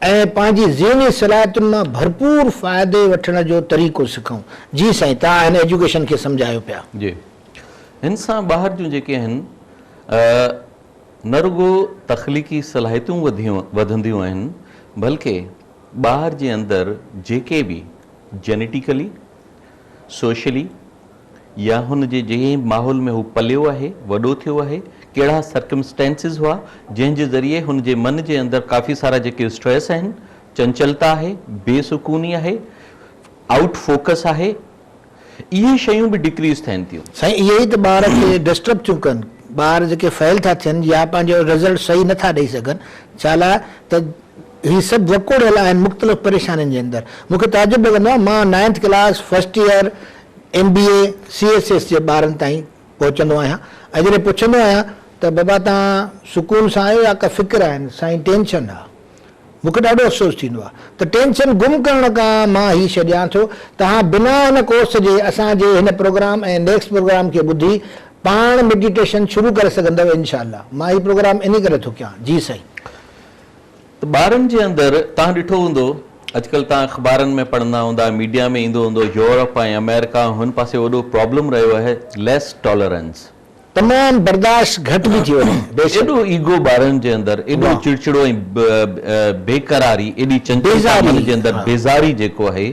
[SPEAKER 1] ۽ پنهنجي ذهني صلاحيتن مان ڀرپور فائدي وٺڻ جو طريقو سکون جي سائين توهان هن ايجوڪيشن کي سمجهايو پيا.
[SPEAKER 2] جي هن سان ٻاهر جون جيڪي آهن نه رڳو تخليقي صلاحيتون وڌنديون آهن بلڪه ٻار جي اندر جيڪي به جينيٽيڪلي، سوشلي يا هن جي جنهن ماحول ۾ هو پليو آهي، وڏو ٿيو آهي، ڪهڙا سرڪمسٽينسز هئا جنهن جي ذريعي هن جي من جي اندر ڪافي سارا جيڪي اسٽريس آهن، چنچلتا آهي، بي سڪوني آهي، آئوٽ فوڪس آهي، اهي شيون به ڊڪريز ٿين ٿيون.
[SPEAKER 1] سائين اهي ئي ته ٻار کي ڊسٽرب ٿيون ڪن. ٻار جيڪي فيل ٿا ٿين يا پنهنجو رزلٽ صحيح نه ٿا ڏئي سگهن ڇا لاء ته هي سڀ وڪوڙيل آهن مختلف پريشانين جي اندر. مون کي تعجب لڳندو آهي مان ninth class, first year, M B A, C S S جي ٻارن تائين پهچندو آهيان ۽ جڏهن پڇندو آهيان ته بابا توهان سڪون سان آهيو يا ڪا فڪر آهن سائين ٽينشن آ. مون کي ڏاڍو افسوس ٿيندو آهي ته ٽينشن گم ڪرڻ کان مان هي شيء ڏيان ٿو توهان بنا هن ڪورس جي اسان جي هن پروگرام ۽ نيڪسٽ پروگرام کي ٻڌي پاڻ ميڊيٽيشن شروع ڪري سگهندؤ انشاء الله مان هي پروگرام انهي ڪري ٿو ڪيان جي سائين.
[SPEAKER 2] ته ٻارن جي اندر توهان ڏٺو هوندو اڄڪلهه توهان اخبارن ۾ پڙهندا هوندا ميڊيا ۾ ايندو هوندو يورپ ۽ آمريڪا هن پاسي وڏو پرابلم رهيو آهي ليس ٽالرنس.
[SPEAKER 1] تمام برداشت گهٽ به ٿي وڃي بيشڪ.
[SPEAKER 2] ايڏو ايگو ٻارن جي اندر ايڏو چڙچڙو ۽ بيقراري ايڏي چنچلتا من جي اندر بيزاري جيڪو آهي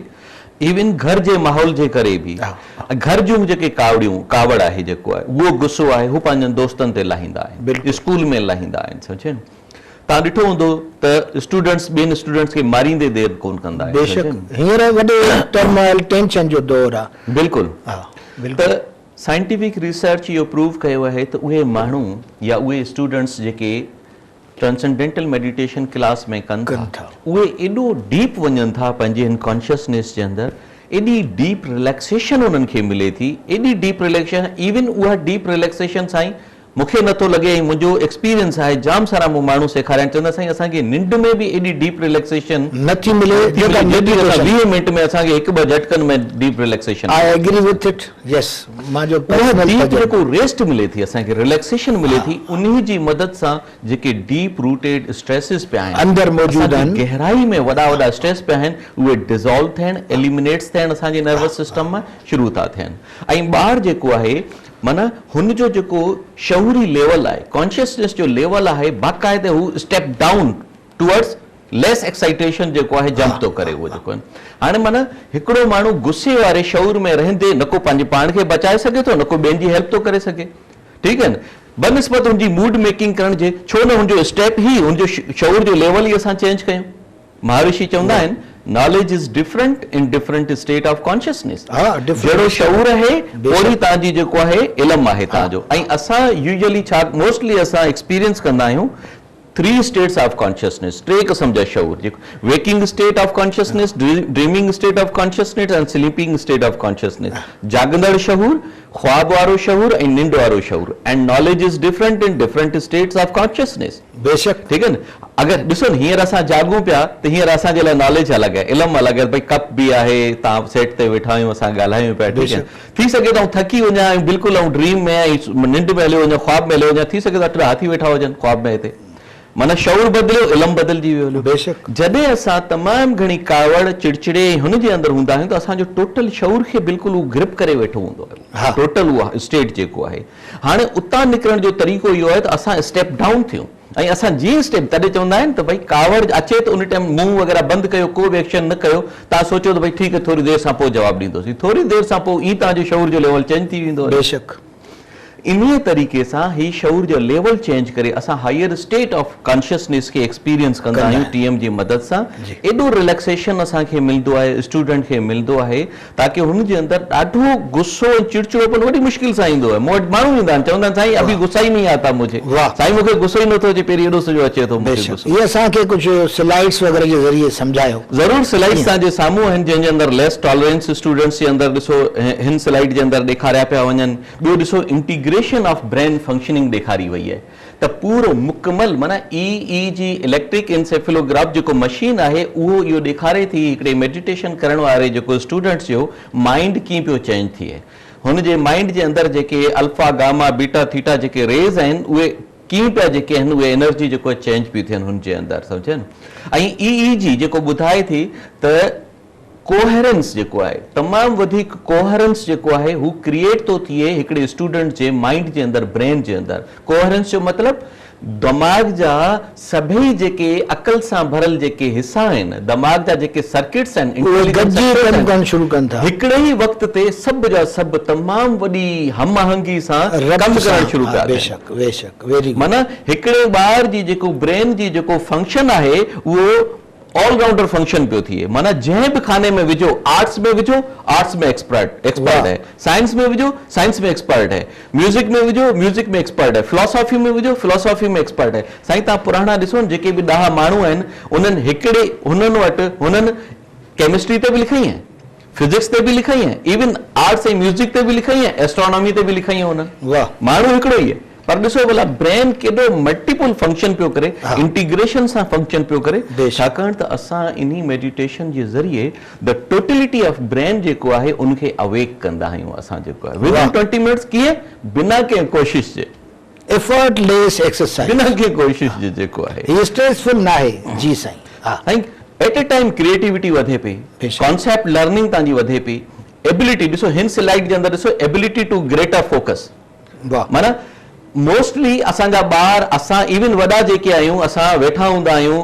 [SPEAKER 2] ايون گهر جي ماحول جي ڪري به گهر جون جيڪي ڪاوڙيون ڪاوڙ آهي جيڪو آهي اهو غصو آهي هو پنهنجن دوستن تي لاهيندا آهن اسڪول ۾ لاهيندا آهن سمجهين توهان ڏٺو هوندو ته اسٽوڊنٽس ٻين اسٽوڊنٽس کي ماريندي دير ڪون ڪندا آهن
[SPEAKER 1] بيشڪ هينئر وڏي ٽرموائل ٽينشن جو دور آهي
[SPEAKER 2] بلڪل ته سائنٽيفڪ ريسرچ اهو پروو ڪيو آهي ته اهي ماڻهو يا اهي اسٽوڊنٽس جيڪي ٽرانسنڊينٽل ميڊيٽيشن ڪلاس ۾ ڪن ٿا اهي ايڏو ڊيپ وڃن ٿا پنهنجي هن ڪانشسنيس جي اندر ايڏي ڊيپ رليڪسيشن انهن کي ملي ٿي ايڏي ڊيپ رليڪسيشن ايون اها ڊيپ رليڪسيشن سائين مون کي نٿو لڳي ۽ منهنجو ايڪسپيرينس آهي جام سارا مون ماڻهو سيکاريا آهن چوندا سائين اسان کي ننڊ ۾ به ايڏي ڊيپ رليڪسيشن
[SPEAKER 1] نه ٿي ملي جيڪا ميڊيٽيشن
[SPEAKER 2] 20 منٽ ۾ اسان کي هڪ ٻه جهٽڪن ۾ deep relaxation
[SPEAKER 1] I agree with it yes مان جو
[SPEAKER 2] پرسنل تجربو جيڪو ريسٽ ملي ٿي اسان کي رليڪسيشن ملي ٿي انهي جي مدد سان جيڪي ڊيپ روٽيڊ اسٽريسز پيا آهن
[SPEAKER 1] اندر موجود آهن
[SPEAKER 2] گهرائي ۾ وڏا وڏا اسٽريس پيا آهن اهي ڊزالو ٿيڻ ايليمينيٽس ٿيڻ اسان جي نروس سسٽم مان شروع ٿا ٿين ۽ ٻار جيڪو آهي معنيٰ هن جو جيڪو شعوري ليول آهي، ڪانشسنيس جو ليول آهي، باقاعده هو step down towards less excitation جيڪو آهي جمپ ٿو ڪري اهو جيڪو آهي. هاڻي معنيٰ هڪڙو ماڻهو غصي واري شعور ۾ رهندي نه ڪو پنهنجي پاڻ کي بچائي سگهي ٿو نه ڪو ٻين جي هيلپ ٿو ڪري سگهي. ٺيڪ آهي نه؟ بنسبت هن جي موڊ ميڪنگ ڪرڻ جي ڇو نه هن جو اسٽيپ ئي هن جو شعور جو ليول ئي اسان چينج ڪيون. مهارشي چوندا آهن knowledge is different in different state of consciousness جهڙو شعور آهي اوهڙي توهان جي جيڪو آهي علم آهي توهان جو ۽ اسان يوزلي ڇا موسٽلي اسان ايڪسپيرينس ڪندا آهيون ٿري اسٽيٽس آف ڪانشسنيس، ٽي قسم جا شعور، جيڪو waking state of consciousness, dreaming state of consciousness ۽ sleeping state of consciousness, جاڳندڙ شعور، خواب وارو شعور ۽ ننڊ وارو شعور، and knowledge is different in different states of consciousness.
[SPEAKER 1] بيشڪ.
[SPEAKER 2] ٺيڪ آهي نه اگر ڏسو نه هينئر اسان جاڳون پيا ته هينئر اسان جي لاء ناليج الڳ آهي علم الڳ آهي ڀئي ڪپ به آهي تان سيٽ تي ويٺا آهيون اسان ڳالهايون پيا ٺيڪ آهي ٿي سگهي ٿو آئون ٿڪي وڃان ۽ بلڪل آئون ڊريم ۾ ۽ ننڊ ۾ هليو وڃان خواب ۾ هليو وڃان ٿي سگهي ٿو اٺ ڏهه هاٿي ويٺا هجن خواب ۾ هتي معنيٰ شعور بدليو علم بدلجي ويو هليو
[SPEAKER 1] بيشڪ.
[SPEAKER 2] جڏهن اسان تمام گهڻي ڪاوڙ چڙچڙي ۽ هن جي اندر هوندا آهيون ته اسان جو ٽوٽل شعور کي بلڪل هو گرپ ڪري ويٺو هوندو آهي ٽوٽل اها اسٽيٽ جيڪو آهي هاڻي اتان نڪرڻ جو طريقو اهو آهي ته اسان اسٽيپ ڊائون ٿيون ۽ اسان جيئن اسٽيپ تڏهن چوندا آهن ته ڀئي ڪاوڙ اچي ته ان ٽائيم منهن وغيره بند ڪيو ڪو به ايڪشن نه ڪيو توهان سوچيو ته ڀئي ٺيڪ آهي ٿوري دير سان پوء جواب ڏيندوسين ٿوري دير سان پوء ئي توهان جو شعور جو ليول چينج ٿي ويندو آهي.
[SPEAKER 1] بيشڪ.
[SPEAKER 2] انهيء طريقي سان هي شعور جو ليول چينج ڪري اسان هائير اسٽيٽ آف ڪانشسنيس کي ايڪسپيرينس ڪندا آهيون ٽي ايم جي مدد سان ايڏو رليڪسيشن اسان کي ملندو آهي اسٽوڊنٽ کي ملندو آهي تاڪه هن جي اندر ڏاڍو غصو ۽ چڙچڙوپن وڏي مشڪل سان ايندو آهي. مون وٽ ماڻهو ايندا آهن، چوندا آهن سائين ابي غصا ئي نهين آتا مجهي. سائين مون کي غصو ئي نٿو اچي، پهرين ايڏو سڄو اچي ٿو مون کي غصو.
[SPEAKER 1] هي اسان کي ڪجهه سلائيڊس وغيره جي ذريعي سمجهايو.
[SPEAKER 2] ضرور سلائيڊس توهان جي سامهون آهن جنهن جي اندر ليس ٽالرنس اسٽوڊنٽس جي اندر ڏسو هن سلائيڊ جي اندر ڏيکاريا پيا وڃن. ٻيو ڏسو انٽيگريشن آف برين فنڪشننگ ڏيکاري وئي آهي. ته پورو مڪمل معنيٰ اي اي جي اليڪٽرڪ انسيفلوگراف جيڪو مشين آهي اهو اهو ڏيکاري ٿي هڪڙي ميڊيٽيشن ڪرڻ واري جيڪو اسٽوڊنٽس جو مائنڊ ڪيئن پيو چينج ٿئي هن جي مائنڊ جي اندر جيڪي الفا گاما بيٽا ٿيٽا جيڪي ريز آهن اهي ڪيئن پيا جيڪي آهن اهي انرجي جيڪو چينج پيون ٿين هن جي اندر سمجهيا نه ۽ اي اي جي جيڪو ٻڌائي ٿي ته ڪوهرنس جيڪو آهي تمام وڌيڪ ڪوهرنس جيڪو آهي هو ڪريئيٽ ٿو ٿئي هڪڙي اسٽوڊنٽ جي مائنڊ جي اندر برين جي اندر ڪوهرنس جو مطلب دماغ جا سڀئي جيڪي عقل سان ڀريل جيڪي حصا آهن دماغ جا جيڪي سرڪٽس آهن
[SPEAKER 1] اهي
[SPEAKER 2] انٽيليجنٽ
[SPEAKER 1] گڏجي
[SPEAKER 2] سرڪٽس
[SPEAKER 1] ڪم
[SPEAKER 2] آهن
[SPEAKER 1] ڪرڻ شروع ڪن ٿا.
[SPEAKER 2] هڪڙي ئي وقت تي سڀ جا سڀ تمام وڏي هم آهنگي سان ڪم
[SPEAKER 1] ربط
[SPEAKER 2] ڪرڻ
[SPEAKER 1] سان
[SPEAKER 2] شروع
[SPEAKER 1] ها
[SPEAKER 2] پيا ٿين.
[SPEAKER 1] بيشڪ بيشڪ ويري گڊ.
[SPEAKER 2] معنيٰ هڪڙي ٻار جي جيڪو برين جي جيڪو فنڪشن آهي اهو آل رائونڊر فنڪشن پيو ٿئي معنيٰ جنهن به خاني ۾ وجهو آرٽس ۾ وجهو آرٽس ۾ ايڪسپرٽ ايڪسپرٽ هي سائنس ۾ وجهو سائنس ۾ ايڪسپرٽ هي ميوزڪ ۾ وجهو ميوزڪ ۾ ايڪسپرٽ هي فلاسافي ۾ وجهو فلاسافي ۾ ايڪسپرٽ هي سائين توهان پراڻا ڏسو نه جيڪي به ڏاها ماڻهو آهن انهن هڪڙي هنن وٽ هنن ڪيمسٽري تي به لکئي هي فزڪس تي به لکئي هي ايون آرٽس ۽ ميوزڪ تي به لکئي هي ايسٽرانامي تي به لکئي هي انهن ماڻهو هڪڙو ئي هي پر ڏسو ڀلا برين ڪيڏو ملٽيپل فنڪشن پيو ڪري انٽيگريشن سان فنڪشن پيو ڪري ڇاڪاڻ ته اسان انهي ميڊيٽيشن جي ذريعي the totality of brain جيڪو آهي ان کي اويڪ ڪندا آهيون اسان جيڪو آهي ودن ٽوئنٽي منٽس ڪيئن بنا ڪنهن ڪوشش جي
[SPEAKER 1] ايفرٽ ليس ايڪسرسائز
[SPEAKER 2] بنا ڪنهن ڪوشش جي جيڪو آهي
[SPEAKER 1] هي اسٽريس فل ناهي جي سائين ها
[SPEAKER 2] سائين ايٽ اي ٽائيم ڪريئيٽيوٽي وڌي پئي ڪانسيپٽ لرننگ تان جي وڌي پئي ايبلٽي ڏسو هن سلائيڊ جي اندر ڏسو ايبلٽي ٽو گريٽر فوڪس
[SPEAKER 1] واھ.
[SPEAKER 2] معنيٰ موسٽلي اسان جا ٻار اسان ايون وڏا جيڪي آهيون اسان ويٺا هوندا آهيون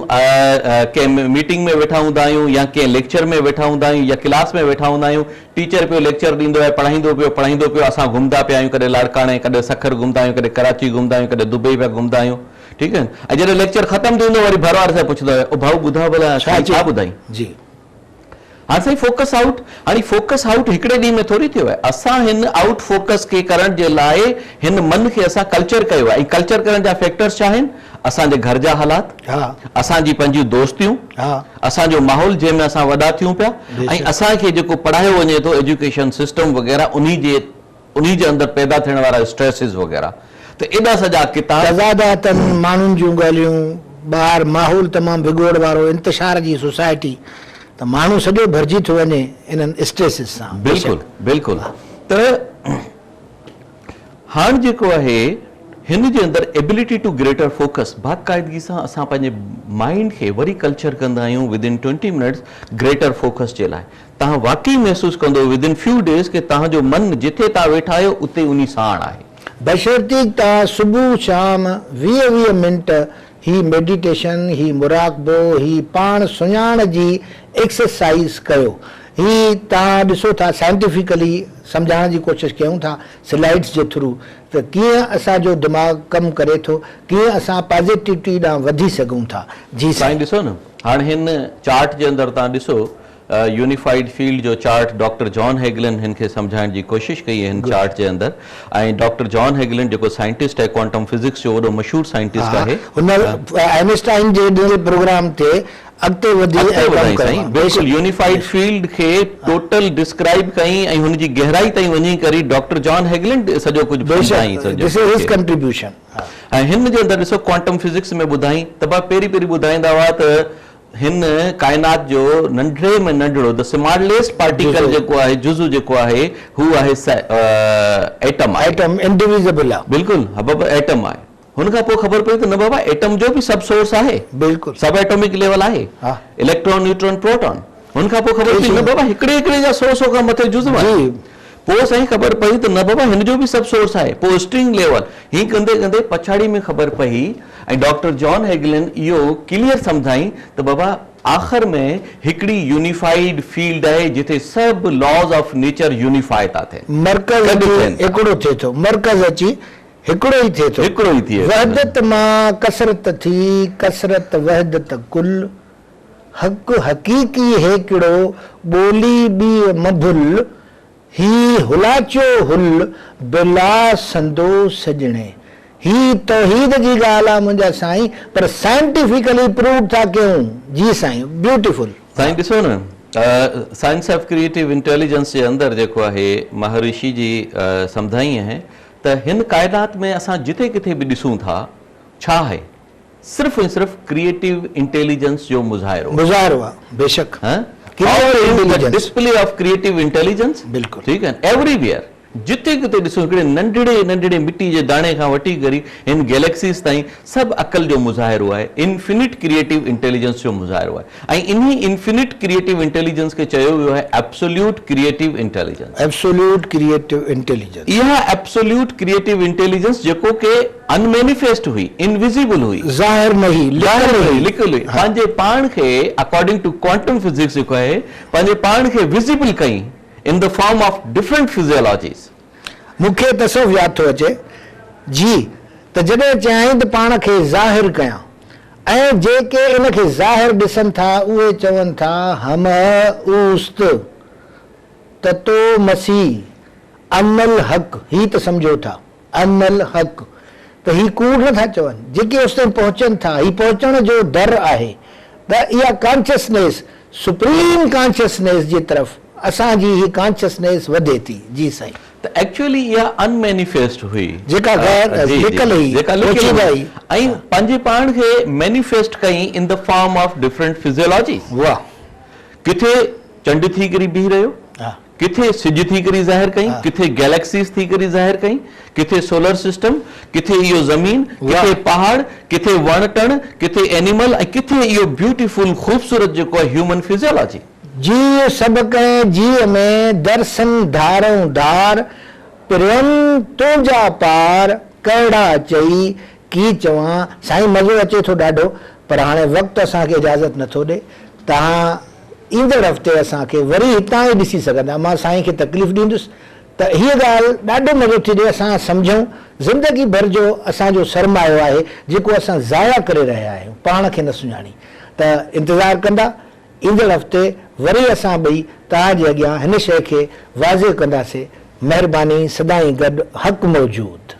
[SPEAKER 2] ڪنهن ميٽنگ ۾ ويٺا هوندا آهيون يا ڪنهن ليڪچر ۾ ويٺا هوندا آهيون يا ڪلاس ۾ ويٺا هوندا آهيون ٽيچر پيو ليڪچر ڏيندو آهي پڙهائيندو پيو پڙهائيندو پيو اسان گهمندا پيا آهيون ڪڏهن لاڙڪاڻي ڪڏهن سکر گهمندا آهيون ڪڏهن ڪراچي گهمندا آهيون ڪڏهن دبئي پيا گهمندا آهيون ٺيڪ آهي ۽ جڏهن ليڪچر ختم ٿيندو وري ڀر واري سان پڇندو آهي او ڀائو ٻڌاء ڀلا سائين ڇا ٻڌائين
[SPEAKER 1] جي.
[SPEAKER 2] هاڻ سائين فوڪس آئوٽ، هاڻي فوڪس آئوٽ هڪڙي ڏينهن ۾ ٿوري ٿيو آهي، اسان هن آئوٽ فوڪس کي ڪرڻ جي لاء هن من کي اسان ڪلچر ڪيو آهي ۽ ڪلچر ڪرڻ جا فيڪٽرز ڇا آهن؟ اسان جي گهر جا حالات، اسان جي پنهنجيون دوستيون، اسان جو ماحول جنهن ۾ اسان وڏا ٿيون پيا ۽ اسان کي جيڪو پڙهايو وڃي ٿو ايجوڪيشن سسٽم وغيره انهي جي انهي جي اندر پيدا ٿيڻ وارا اسٽريسز وغيره ته ايڏا سڄا ڪتاب.
[SPEAKER 1] تضاداتن، ماڻهن جون ڳالهيون، ٻاهر ماحول تمام وڳوڙ وارو، انتشار جي سوسائٽي ته ماڻهو سڄو ڀرجي ٿو وڃي انهن اسٽريسز سان.
[SPEAKER 2] بلڪل بلڪل ته هاڻ جيڪو آهي هن جي اندر ايبلٽي ٽو گريٽر فوڪس باقاعدگي سان اسان پنهنجي مائنڊ کي وري ڪلچر ڪندا آهيون within twenty minutes greater focus جي لاء توهان واقعي محسوس ڪندو ود ان فيو ڊيز ڪي توهان جو من جٿي توهان ويٺا آهيو اتي انهي ساڻ آهي.
[SPEAKER 1] بشرطيڪ توهان صبح شام 20 20 منٽ هي ميڊيٽيشن، هي مراقبو، هي پاڻ سڃاڻ جي ايڪسرسائيز ڪيو. هي توهان ڏسو ٿا سائنٽيفڪلي سمجهائڻ جي ڪوشش ڪيون ٿا سلائيڊس جي ٿرو ته ڪيئن اسان جو دماغ ڪم ڪري ٿو، ڪيئن اسان پازيٽوٽي ڏانهن وڌي سگهون ٿا. جي
[SPEAKER 2] سائين
[SPEAKER 1] سائين.
[SPEAKER 2] ڏسو نه هاڻ هن چارٽ جي اندر توهان ڏسو يونيفائيڊ فيلڊ جو چارٽ ڊاڪٽر جان هيگلن هن کي سمجهائڻ جي ڪوشش ڪئي هن چارٽ جي اندر ۽ ڊاڪٽر جان هيگلن جيڪو سائنٽسٽ آهي ڪوانٽم فزڪس جو وڏو مشهور سائنٽسٽ آهي.
[SPEAKER 1] هن آئنسٽائن جي ڏنل پروگرام تي اڳتي وڌي
[SPEAKER 2] اڳتي
[SPEAKER 1] ۽ ڪم
[SPEAKER 2] وڌائين
[SPEAKER 1] ڪيو
[SPEAKER 2] سائين
[SPEAKER 1] آهي.
[SPEAKER 2] بلڪل يونيفائيڊ فيلڊ کي ٽوٽل ڊسڪرائيب ڪيائين ۽ هن جي گهرائي تائين وڃي ڪري ڊاڪٽر جان هيگلن سڄو ڪجهه سمجهائين
[SPEAKER 1] بيشڪ
[SPEAKER 2] سڄو
[SPEAKER 1] This is his
[SPEAKER 2] کي.
[SPEAKER 1] contribution.
[SPEAKER 2] ۽ هن جي اندر ڏسو ڪوانٽم فزڪس ۾ ٻڌائين ته با پهرين پهرين ٻڌائيندا هئا ته هن ڪائنات جو ننڍڙي ۾ ننڍڙو The Smallest Particle
[SPEAKER 1] جزو.
[SPEAKER 2] جيڪو آهي جزو جيڪو آهي هو آهي ايٽم آهي.
[SPEAKER 1] ايٽم انڊويزبل آهي.
[SPEAKER 2] بلڪل ها بابا ايٽم آهي. هن کان پوء خبر پئي ته نه بابا ايٽم جو به سب سورس آهي.
[SPEAKER 1] بلڪل.
[SPEAKER 2] سب ايٽامڪ ليول آهي.
[SPEAKER 1] ها.
[SPEAKER 2] Electron neutron proton. هن کان پوء خبر پئي نه بابا هڪڙي هڪڙي جا سو سو کان مٿي جزو آهن.
[SPEAKER 1] جي.
[SPEAKER 2] پوء سائين خبر پئي ته نه بابا هن جو به سب سورس آهي. پوء اسٽرنگ ليول. هين ڪندي ڪندي پڇاڙي ۾ خبر پئي ۽ ڊاڪٽر جان هيگلن اهو ڪليئر سمجهائين ته بابا آخر ۾ هڪڙي يونيفائيڊ فيلڊ آهي جتي سڀ لاز آف نيچر يونيفائي ٿا ٿين.
[SPEAKER 1] مرڪز
[SPEAKER 2] گڏ
[SPEAKER 1] اچي
[SPEAKER 2] ٿين ٿا.
[SPEAKER 1] هڪڙو ٿئي ٿو. مرڪز اچي هڪڙو ئي ٿئي ٿو.
[SPEAKER 2] هڪڙو ئي ٿئي ٿو.
[SPEAKER 1] وحدت مان ڪثرت ٿي، ڪثرت وحدت ڪل. حق حقيقي هيڪڙو، ٻولي ٻيء م ڀل. هي هلاچيو هل، بلا سندو سڄڻي. هي توحيد جي ڳالهه آ منهنجا سائين، پر سائنٽيفڪلي پرووڊ ٿا ڪيون. جي سائين، بيوٽيفل.
[SPEAKER 2] سائين ڏسو نه سائنس آف ڪريئيٽو انٽيليجنس جي اندر جيڪو آهي مهارشي جي سمجهائين آهي ته هن ڪائنات ۾ اسان جتي ڪٿي به ڏسون ٿا ڇا آهي صرف ۽ صرف ڪريئيٽو انٽيليجنس جو مظاهرو آهي.
[SPEAKER 1] مظاهرو آهي بيشڪ
[SPEAKER 2] ها
[SPEAKER 1] creative intelligence.
[SPEAKER 2] Display of creative intelligence
[SPEAKER 1] بلڪل.
[SPEAKER 2] ٺيڪ آهي ايوري ويئر جتي ڪٿي ڏسون هڪڙي ننڍڙي ننڍڙي مٽي جي داڻي کان وٺي ڪري هن گيليڪسيز تائين سڀ عقل جو مظاهرو آهي انفنٽ ڪريئيٽو انٽيليجنس جو مظاهرو آهي ۽ انهي انفنٽ ڪريئيٽو انٽيليجنس کي چيو ويو آهي absolute creative intelligence.
[SPEAKER 1] Absolute creative intelligence.
[SPEAKER 2] اها ايبسوليوٽ ڪريئيٽو انٽيليجنس جيڪو ڪي انمينيفيسٽ هئي، انويزيبل هئي.
[SPEAKER 1] ظاهر نه هئي،
[SPEAKER 2] لڪل هئي. لڪل هئي. پنهنجي پاڻ کي اڪارڊنگ ٽو ڪوانٽم فزڪس جيڪو آهي پنهنجي پاڻ کي وزيبل ڪئي in the form of different physiologies.
[SPEAKER 1] مون کي تصوف ياد ٿو اچي جي ته جڏهن چيائين ته پاڻ کي ظاهر ڪيان ۽ جيڪي ان کي ظاهر ڏسن ٿا اهي چون ٿا همه اوست تتو مسي ان الحق هي ته سمجهو ٿا ان الحق ته هي ڪوڙ نه ٿا چون جيڪي اوستائين پهچن ٿا هي پهچڻ جو در آهي ته اها ڪانشسنيس سپريم ڪانشسنيس جي طرف اسان جي هي ڪانشسنيس وڌي ٿي جي سائين.
[SPEAKER 2] ته ايڪچوئلي اها ان مينيفيسٽ هئي.
[SPEAKER 1] جيڪا غير لڪل هئي،
[SPEAKER 2] جيڪا لڪل
[SPEAKER 1] پوشيده
[SPEAKER 2] هئي
[SPEAKER 1] هئي.
[SPEAKER 2] ۽ پنهنجي پاڻ کي مينيفيسٽ ڪئي in the form of different physiologies.
[SPEAKER 1] واه.
[SPEAKER 2] ڪٿي چنڊ ٿي ڪري بيهي رهيو، ڪٿي سج ٿي ڪري ظاهر ڪئي، ڪٿي گيليڪسيز ٿي ڪري ظاهر ڪئي، ڪٿي سولر سسٽم، ڪٿي اهو زمين، ڪٿي پهاڙ، ڪٿي وڻ ٽڻ، ڪٿي اينيمل ۽ ڪٿي اهو بيوٽيفل خوبصورت جيڪو آهي هيومن فزيالاجي.
[SPEAKER 1] جيء سڀ ڪنهن جيء ۾، درسن ڌارئون ڌار، پرين تنهنجا پار، ڪهڙا چئي ڪي چوان. سائين مزو اچي ٿو ڏاڍو پر هاڻي وقت اسان کي اجازت نٿو ڏي. توهان ايندڙ هفتي اسان کي وري هتان ئي ڏسي سگهندا. مان سائين کي تڪليف ڏيندس ته هيء ڳالهه ڏاڍو مزو ٿي ڏي اسان سمجهون زندگي ڀر جو اسان جو سرمايو آهي جيڪو اسان ضايع ڪري رهيا آهيون پاڻ کي نه سڃاڻي ته انتظار ڪندا ايندڙ هفتي وري اسان ٻئي توهان جي اڳيان هن شيء کي واضح ڪنداسي مهرباني سدائين گڏ حق موجود.